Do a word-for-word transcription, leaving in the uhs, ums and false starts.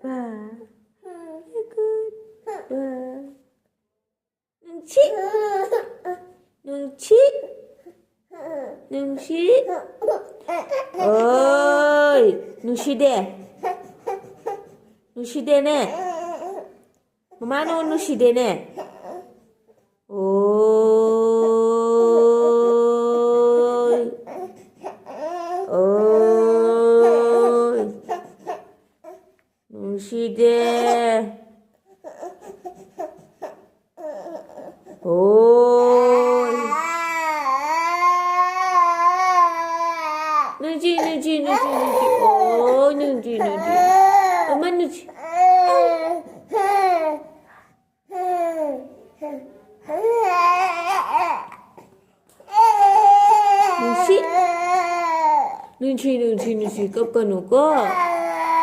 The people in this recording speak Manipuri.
Good boy. Nungchi. Nungchi. Nungchi. Oi, nungshide. Nungshidene. Mama no nungshidene. Oi. Oi. Nungshide. Oi. Nungji, nungji, nungji, nungji. Oh, nungji, nungji. Mama nungji. Nungshi. Nungshi, nungshi, nungshi. Kapkanu ko.